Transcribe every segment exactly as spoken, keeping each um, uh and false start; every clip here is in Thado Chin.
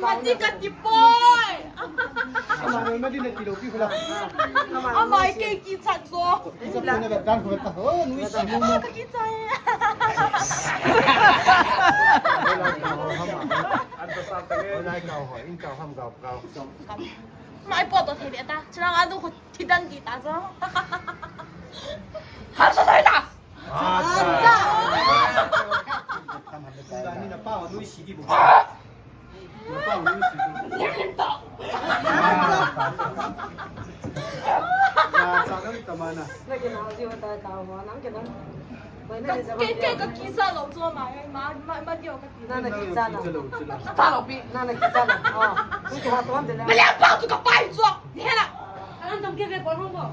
Mati ka tipoi. Amai kei kichat jo. Ka kichai. Mai po to thei be ta. Chirang anu ko thidan di ta jo. Ham sa ta. Kei, kei ka kisa lo jo ma, ma, ma, ma dio ka kisa. Nana kisa lo. Kisa lo pi. Nana kisa lo. Oh. Ni ki ha to ham de na. Mele pa tu ka pai jo. Ni hela. Alam tam ke ve por hong ko.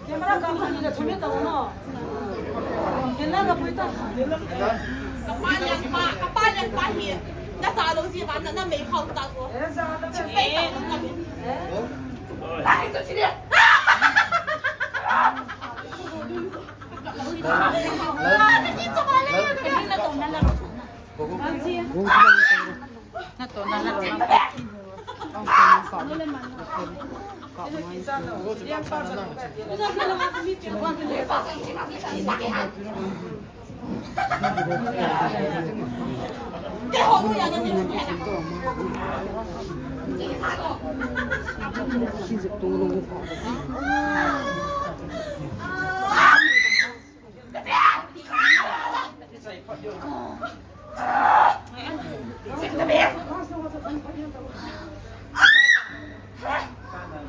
Camera ka phani na thome ta no. Camera ka pui ta. Kapa lian pa, kapa lian pa hi. Na sa lo si ba na, na mei khau ta ko. Eh, sa ta. Chipei ta ko na. Eh? Lai to chile.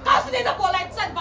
Kau sini dah boleh chat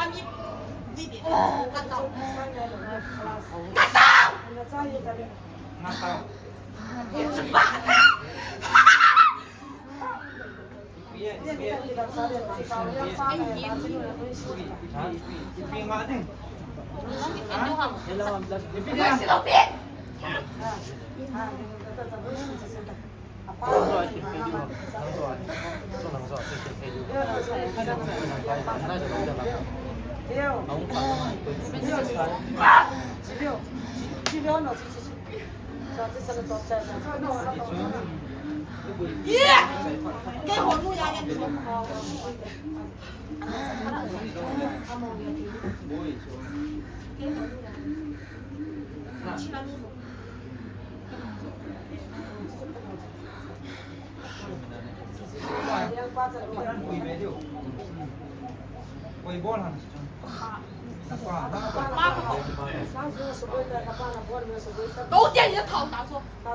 Ka u teni na thao ta so. Ka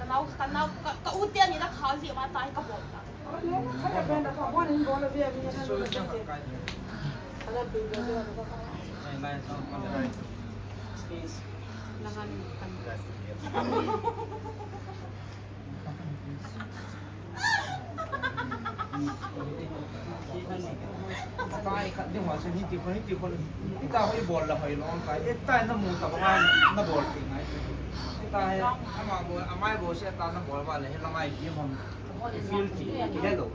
nau, ka nau, ka, ka u teni na thao ji ma ta ka bol ta. Atai khat ding ho chu hiti khon, hiti khon, hita hoi bol la hoi lou tai. Atai na mu ta ba na bol ti ngai. Atai ama bol, amai bol se ta na bol ba le he la ngai ki hom. Feel ki, ki hello.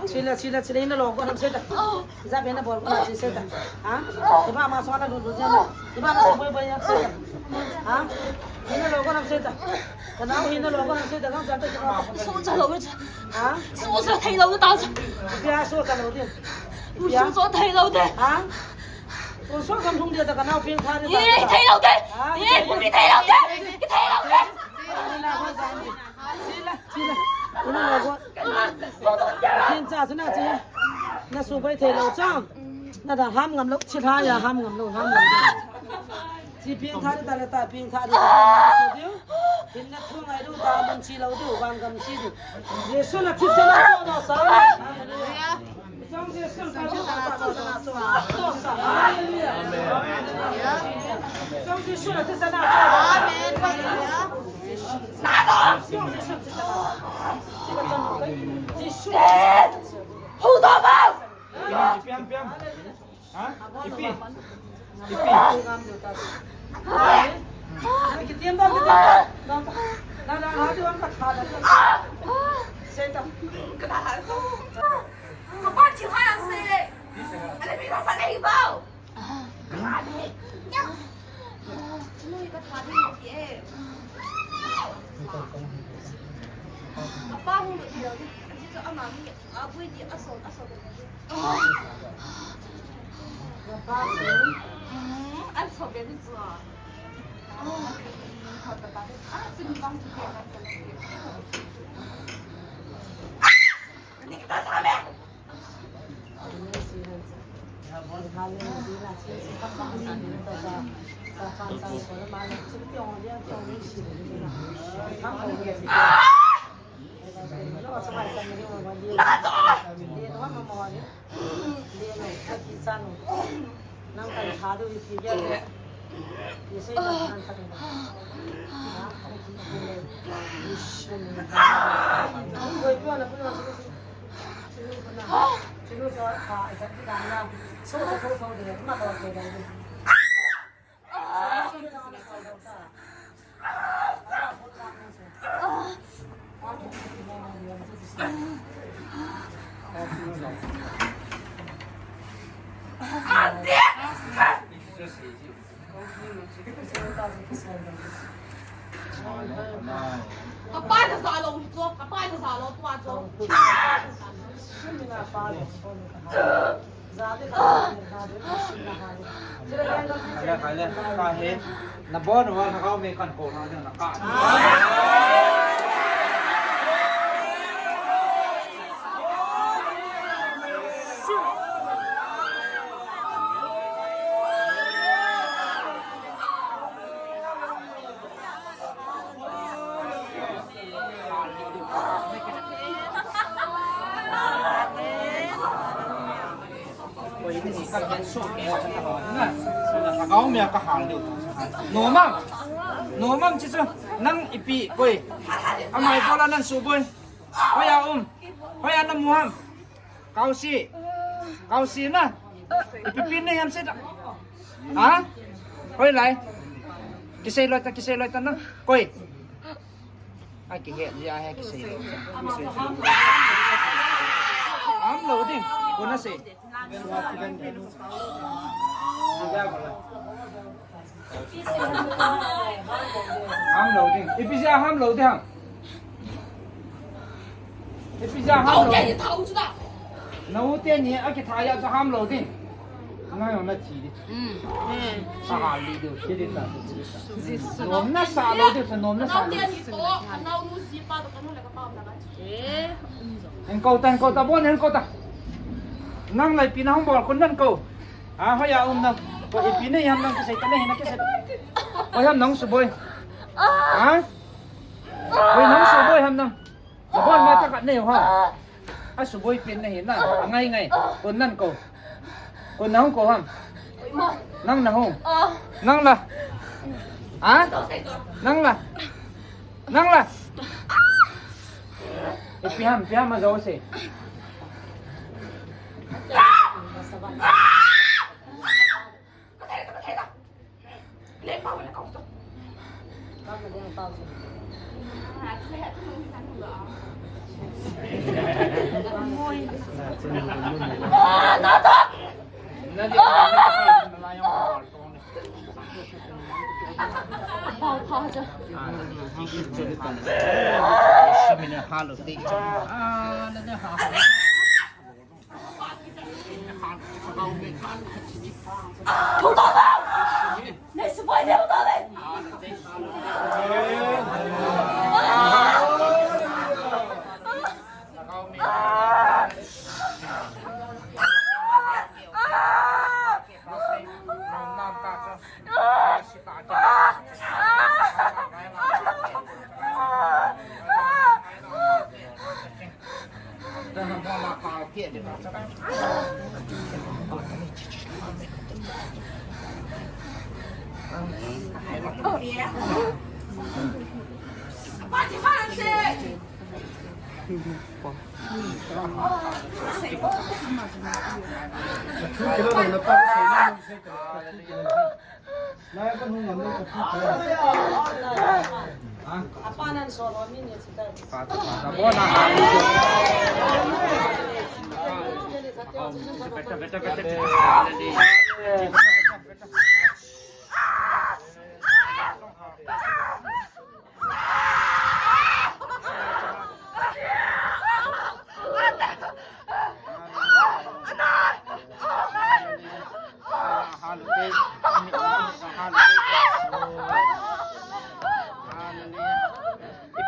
Chila, chila, chila, ina lo ko nam seta. Ija bena bol ko na seta. Ha? Iba ma so na lu lu jena. Iba ma so boi boi ya seta. Ha? Ina lo ko nam seta. Kana ina lo ko nam seta. Kam sa ta. So cha lo cha. Ha? So cha thei lo ta cha. Pia so cha lo de. Pia so cha thei lo de. Ha? So so kam thung de ta kana pin kha de. Ye thei lo de. Ha? Ye pin thei lo de. Thei lo de. Ina lo ko. Pin cha suna cha. Na su bai thei lo cha. Na da ham ngam lo, chi tha ya ham ngam lo, ham ngam lo. Chi pin tha ta le ta, pin tha ta le ta, su diu. Pin na thu ngai lu ta, mun chi lo diu, van gam chi diu. Jesu na thi sa na to na sa. Hallelujah. Song Jesu na thi sa na to na sa. Hallelujah. Song Jesu na thi sa na to. Amen. Hallelujah. Song Jesu na thi sa na to. Chi ka chang ko. Jesu. Hold on, boss. Ipi, ipi, ipi, ipi. Ha? Ipi. Ipi. Kapai na sa lo, cho, kapai na sa lo, tua cho. Kale, kale, kahe. Na bon wa na kau me kan ko na na ka. Kau me ka hal diu. Nomam. Nomam chi chu. Nang ipi koi. Amai bola nang suboi. Hoiya um. Hoiya na muham. Kausi. Kausi na. Ipi pin nei ham se da. Ha? Hoilai. Kisei loi ta, kisei loi ta na. Koi. A kihe, ya he kisei loi ta. Ham lo ding. Kona se. Ham lo ding. Ipi ja ham lo ding ham. Ipi ja ham lo ding. Na u te ni a kitha ya ja ham lo ding. Ngai na thi di. Sa ha li di. Nom na sa lo di, sa nom na sa lo. Enkol ta, enkol ta, bon enkol ta. Nang lai pi na hung bol kun nan ko. Ha, hoiya um na. Ko ipi nei ham nang kisei ta nei na kisei. Hoiya nang suboi. Ha? Hoi nang suboi ham nang. Nabol ma ta ka nei ha. A suboi pin nei na. Ngai ngai. Kun nan ko. Kun nang ko ham. Nang na hung. Nang la. Ha? Nang la. Nang la. Ipi ham, ipi ham ma jo se.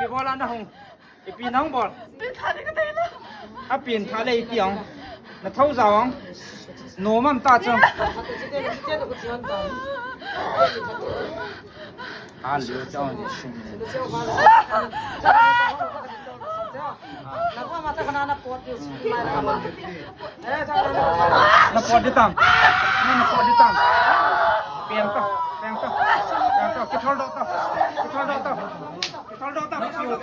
Ipi bol a na hung? Ipi nang bol? Pin tha le ka tei na. A pin tha le ipi ang? Na thau zau ang? No mam ta chu. A liu chau ni sum. Na pot di tang. Na, na pot di tang. Peng to, peng to, peng to. Kithol doh to. Kithol doh to. Kithol doh to.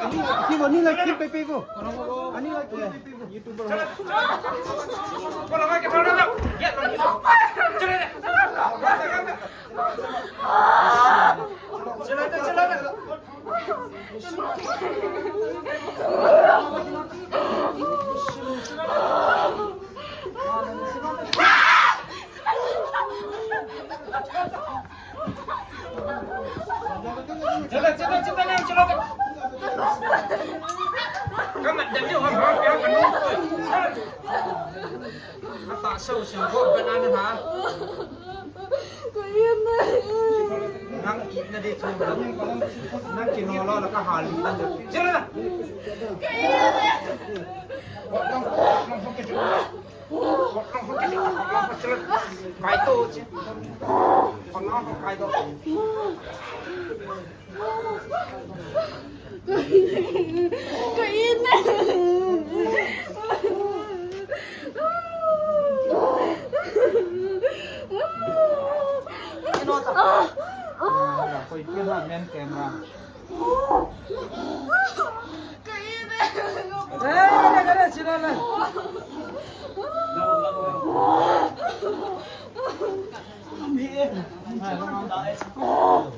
Ani, ani, ani la clip pe pe ko. Ani la clip pe pe ko. YouTuber ho. Chalo, chalo. Chalo, chalo. Nang itna di thu. Nang kino lo la ka hal. Chila. Kai to chi. Kai to. Ka in. Koi koi ha men camera. Ka in. Eh, ka re, sila na.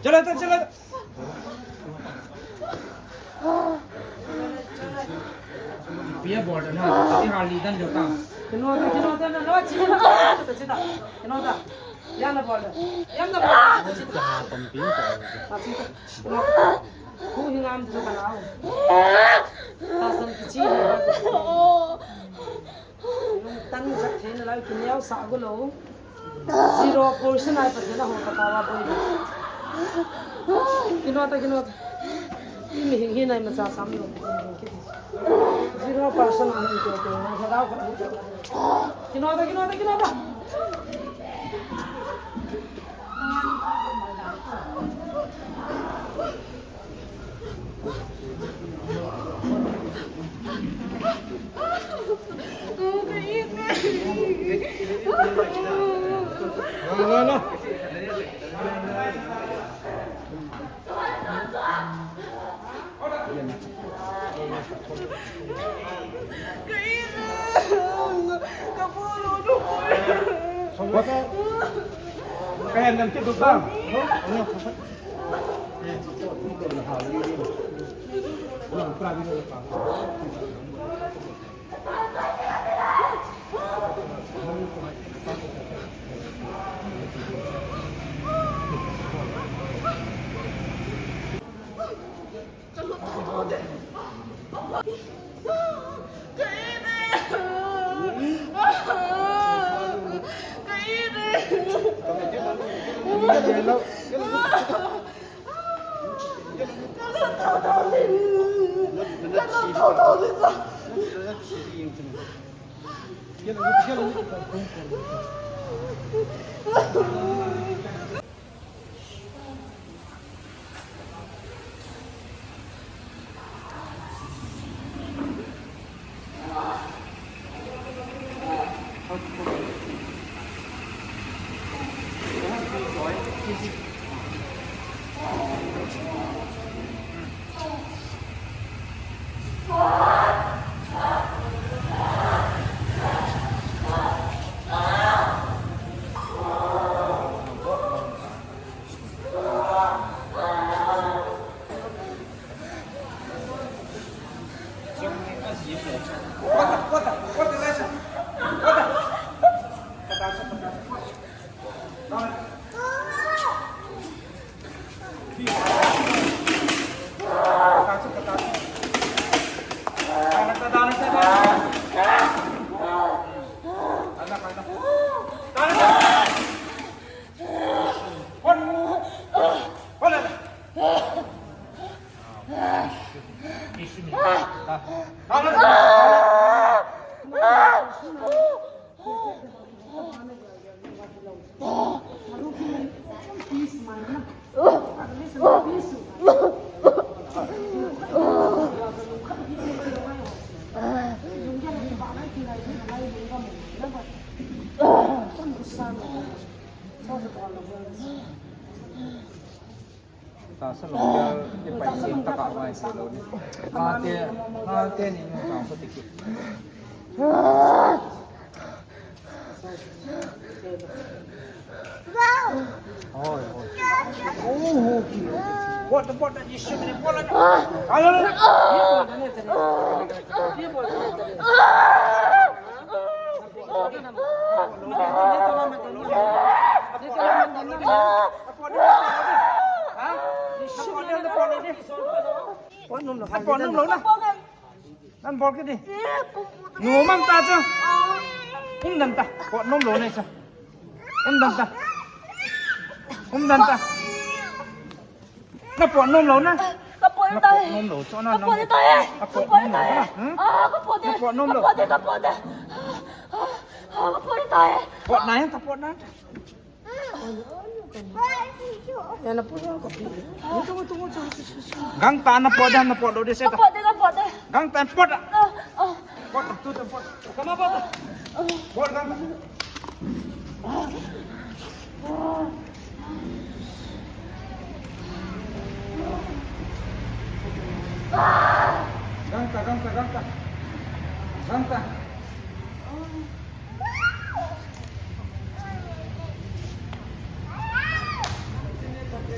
Chala ta, chala ta. Pia bol na, ti hal li dan jo ta. Kino ta, kino ta, na, na, chi ta, chi ta, chi ta. Kino ta. Ya na bol. Ya na bol. Chi ta. Ha, pam pin ta. Ha, chi ta. Ku hi ngam jo ka na. Ta san ki chi. Tan jat theina lai kineo sa go lo. Zero percent ai Pathen a ho ka pawa boi. Kino ta, kino ta. I mihing hi nai macha sam lo. Zero percent a hin ke ke na sa dau ka. Kino ta, kino ta, kino ta. Tahsa lungdal, i pai sing taka mai si lo ni. Hate, hate ni mo sang ko tiki. Oi, oi. Oh, okay, okay. What the, what the, you shoot me, what the? Ayo, ayo. Pot nom lou na. Nan bol kit di. Nom ta chu. Um dan ta. Pot nom lou na chu. Um dan ta. Um dan ta. Na pot nom lou na. Ka pot tai. Nom lou chu na. Ka pot tai. Ka pot nom lou na. Hmm? Ah, ka pot tai. Na pot nom lou. Ka pot tai, ka pot tai. Ah, ka pot tai. Pot na, ka pot na. Gangtah na pot dan, na pot lou ding se ta. Pot de, pot de. Gangtah pot. Ah, ah. Pot, tu, tu, pot. Come on, pot. Pot, gangtah. Gangtah, gangtah, gangtah. Gangtah.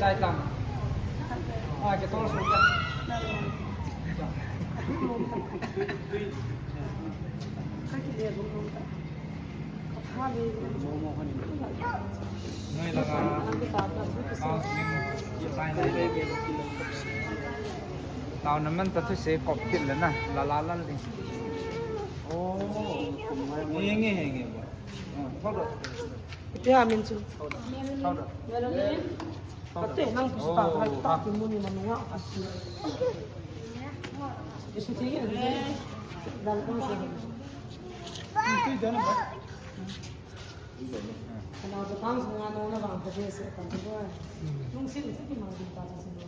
Chai tang. Ah, ke tol su ta. Noi la ka. Counseling. Chai nai le. Tao na man ta thu se kop kit le na. La la la ding. Oh. Nge, nge, nge, nge. Ipi ham in chu. Kate nang pusi ta, ta, ta, ki muni manunga kasi. Isu ti, dan ko se. Kana to tang sunga no na bang ka se kan to. Nung sin, sin ki mang ta sin.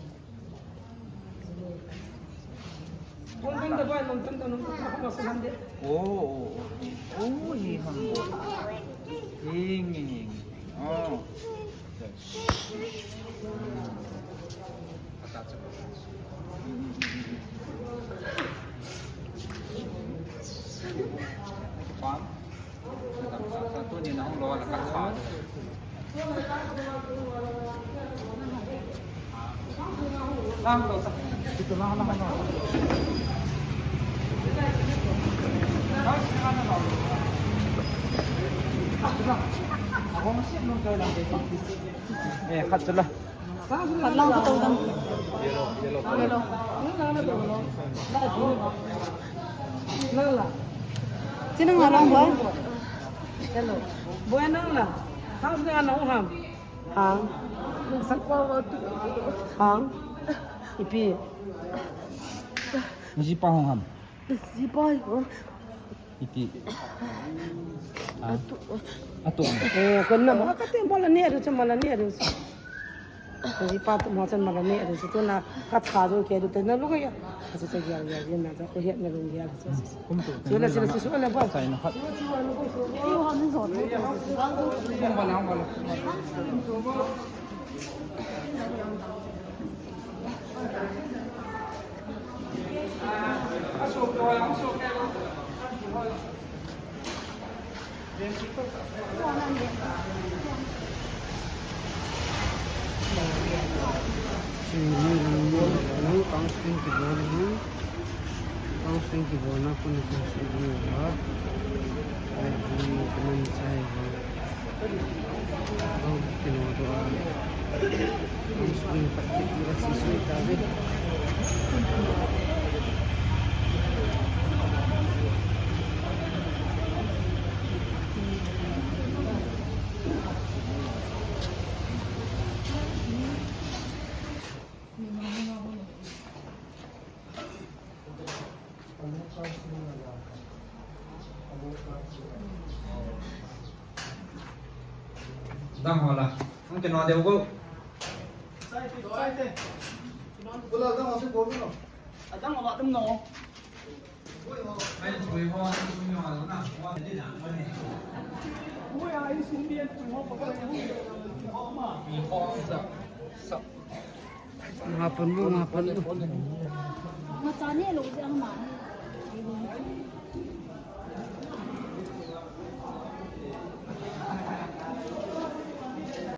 Oh, oh, oh. Oh, ye hang. Ye nge, ye nge. Oh. Pam. Eh, khat chu la. Khat lang ka to dam. Yellow, yellow color. Nang la. Sino nga lang boy? Hello. Boy nang la. Hang sino nga nang ham? Hang. Hang. Ipi. Jipa hung ham? Jipa hung. Iti. Ah. Atu. Atu. Eh, ko na mo ka te bola ne ru cha mala ne ru. Ko ji pa tu mo cha mala ne ru tu na ka cha ru ke ru te na lu ka ya. Ka cha ya ya ya na cha ko he na ru ya. Kum tu. Sila sila sila ba. Sai na khat. Kum ba na ba. Counseling kibolna, counseling kibolna, counseling kibolna. Dang ho la. Hung kino deu go. Sai te, sai te. Bula dang ho se go no. Adang ho la dum no. Ai, pui ho, pui ho, na. Pui ai sum bien, pui ho, pui ho. Mahapan bu, mahapan bu. Machani lo jeng mani.